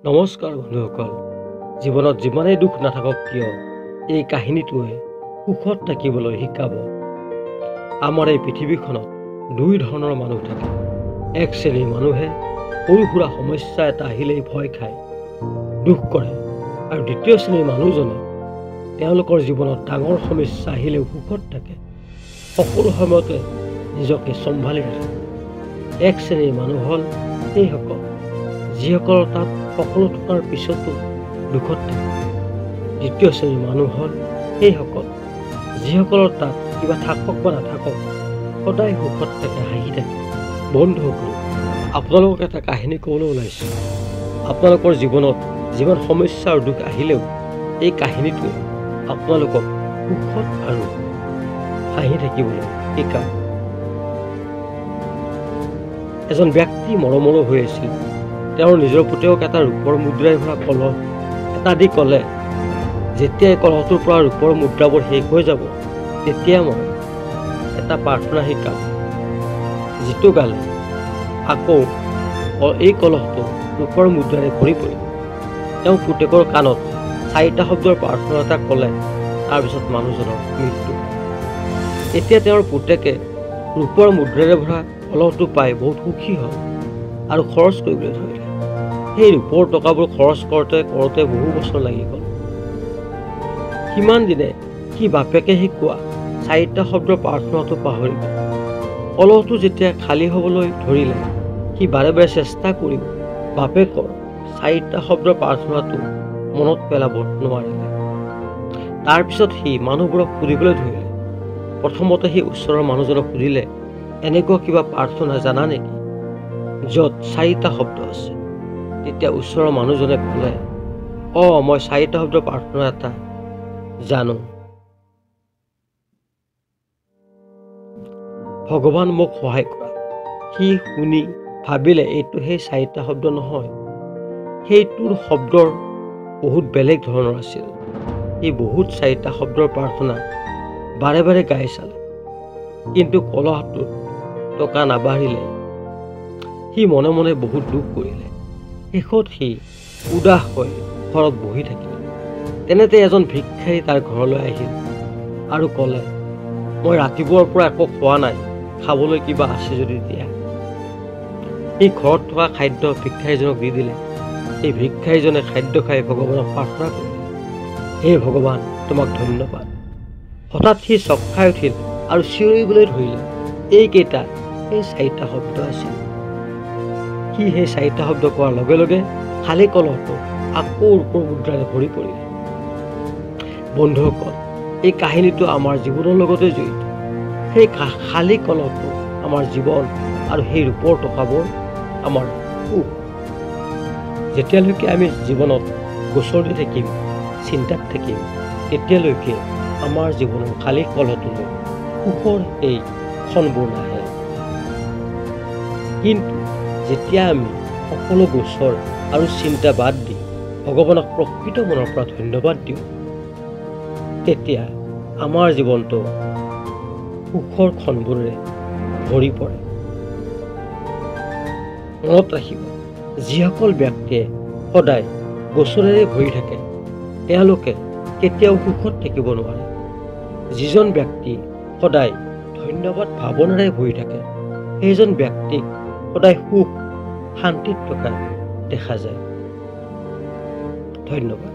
নমস্কাৰ বন্ধুসকল, জীৱনত যিমানেই দুখ নাথাকক কিয় এই কাহিনীটোৱে সুখত থাকিবলৈ শিকাব। আমাৰ এই পৃথিৱীখনত দুই ধৰণৰ মানুহ থাকে। এক শ্ৰেণীৰ মানুহে সৰু সুৰা সমস্যা এটা আহিলেই ভয় খায়, দুখ কৰে, আৰু দ্বিতীয় শ্ৰেণীৰ মানুহজনে তেওঁলোকৰ জীৱনত ডাঙৰ সমস্যা আহিলেও সুখত থাকে, সকলো সময়তে নিজকে চম্ভালি ৰাখে। এক শ্ৰেণীৰ মানুহ হ'ল সেইসকল যিসকলৰ তাত সকলো থকাৰ পিছতো দুখত থাকে। দ্বিতীয় শ্ৰেণীৰ মানুহ হ'ল সেইসকল যিসকলৰ তাত কিবা থাকক বা নাথাকক সদায় সুখত থাকে, হাঁহি থাকে। বন্ধুসকল, আপোনালোকক এটা কাহিনী ক'বলৈ ওলাইছোঁ। আপোনালোকৰ জীৱনত যিমান সমস্যা আৰু দুখ আহিলেও এই কাহিনীটোৱে আপোনালোকক সুখত আৰু হাঁহি থাকিবলৈ শিকাব। এজন ব্যক্তি মৰমৰো হৈ আছিল। তেওঁৰ নিজৰ পুতেকক এটা ৰূপৰ মুদ্ৰাই ভৰা কলহ এটা দি ক'লে, যেতিয়া এই কলহটোৰ পৰা ৰূপৰ মুদ্ৰাবোৰ শেষ হৈ যাব তেতিয়া মই এটা প্ৰাৰ্থনা শিকাম, যিটো গালে আকৌ এই কলহটো ৰূপৰ মুদ্ৰাৰে ভৰি পৰিব। তেওঁ পুতেকৰ কাণত চাৰিটা শব্দৰ প্ৰাৰ্থনা এটা ক'লে। তাৰপিছত মানুহজনৰ মৃত্যু। এতিয়া তেওঁৰ পুতেকে ৰূপৰ মুদ্ৰাৰে ভৰা কলহটো পাই বহুত সুখী হ'ল আৰু খৰচ কৰিবলৈ ধৰিলে। সেই ৰূপৰ টকাবোৰ খৰচ কৰোঁতে কৰোঁতে বহু বছৰ লাগি গ'ল। সিমান দিনে সি বাপেকে শিকোৱা চাৰিটা শব্দৰ প্ৰাৰ্থনাটো পাহৰি গ'ল। কলহটো যেতিয়া খালী হ'বলৈ ধৰিলে, সি বাৰে বাৰে চেষ্টা কৰিও বাপেকৰ চাৰিটা শব্দৰ প্ৰাৰ্থনাটো মনত পেলাব নোৱাৰিলে। তাৰপিছত সি মানুহবোৰক সুধিবলৈ ধৰিলে। প্ৰথমতে সি ওচৰৰ মানুহজনক সুধিলে, এনেকুৱা কিবা প্ৰাৰ্থনা জানা নেকি য'ত চাৰিটা শব্দ আছে? তেতিয়া ওচৰৰ মানুহজনে ক'লে, অঁ, মই চাৰিটা শব্দৰ প্ৰাৰ্থনা এটা জানো। ভগৱান মোক সহায় কৰা। সি শুনি ভাবিলে এইটো সেই চাৰিটা শব্দ নহয়, সেইটোৰ শব্দৰ বহুত বেলেগ ধৰণৰ আছিল। সি বহুত চাৰিটা শব্দৰ প্ৰাৰ্থনা বাৰে বাৰে গাই চালে, কিন্তু কলহটোত টকা নাবাঢ়িলে। সি মনে মনে বহুত দুখ কৰিলে। শেষত সি উদাস হৈ ঘৰত বহি থাকিল। তেনেতে এজন ভিক্ষাৰী তাৰ ঘৰলৈ আহিল আৰু ক'লে, মই ৰাতিপুৱাৰ পৰা একো খোৱা নাই, খাবলৈ কিবা আছে যদি দিয়া। সি ঘৰত থকা খাদ্য ভিক্ষাৰীজনক দি দিলে। সেই ভিক্ষাৰীজনে খাদ্য খাই ভগৱানক প্ৰাৰ্থনা কৰিলে, হে ভগৱান, তোমাক ধন্যবাদ। হঠাৎ সি চক খাই উঠিল আৰু চিঞৰিবলৈ ধৰিলে, এইকেইটা সেই চাৰিটা শব্দ আছিল। সি সেই চাৰিটা শব্দ কোৱাৰ লগে লগে খালী কলহটো আকৌ ৰূপৰ মুদ্ৰাৰে ভৰি পৰিল। বন্ধুসকল, এই কাহিনীটো আমাৰ জীৱনৰ লগতে জড়িত। সেই খালী কলহটো আমাৰ জীৱন আৰু সেই ৰূপৰ টকাবোৰ আমাৰ সুখ। যেতিয়ালৈকে আমি জীৱনত গোচৰ দি থাকিম, চিন্তাত থাকিম, তেতিয়ালৈকে আমাৰ জীৱনৰ খালী কলহটোলৈ সুখৰ সেই ক্ষণবোৰ নাহে। কিন্তু যেতিয়া আমি সকলো গোচৰ আৰু চিন্তা বাদ দি ভগৱানক প্ৰকৃত মনৰ পৰা ধন্যবাদ দিওঁ, তেতিয়া আমাৰ জীৱনটো সুখৰ ক্ষণবোৰেৰে ভৰি পৰে। মনত ৰাখিব, যিসকল ব্যক্তিয়ে সদায় গোচৰেৰে ভৰি থাকে তেওঁলোকে কেতিয়াও সুখত থাকিব নোৱাৰে। যিজন ব্যক্তি সদায় ধন্যবাদ ভাৱনাৰে ভৰি থাকে সেইজন ব্যক্তিক সদায় সুখ শান্তিত থকা দেখা যায়। ধন্যবাদ।